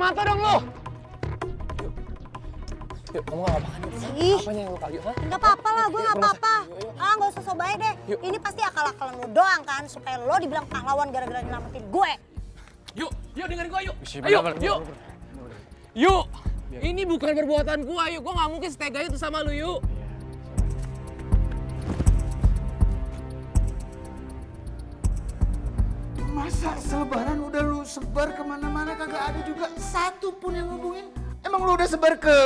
mata dong lo. Yuk, kamu gak apa-apa kan? Ih. Apanya yang luka? Yuk, ha? Nggak apa-apa lah, gue nggak apa-apa. Yuk. Ah, nggak usah so baik deh. Yuk. Ini pasti akal-akalan lo doang kan, supaya lo dibilang pahlawan gara-gara nyelamatin gue. Yuk, dengerin gua yuk. Isi, Ayo, bener, yuk. Yuk, ini bukan perbuatan gua, yuk. Gua nggak mungkin setega itu sama lu, yuk. Masa selebaran udah lu sebar kemana-mana kagak ada juga satu pun yang ngubungin? Emang lu udah sebar ke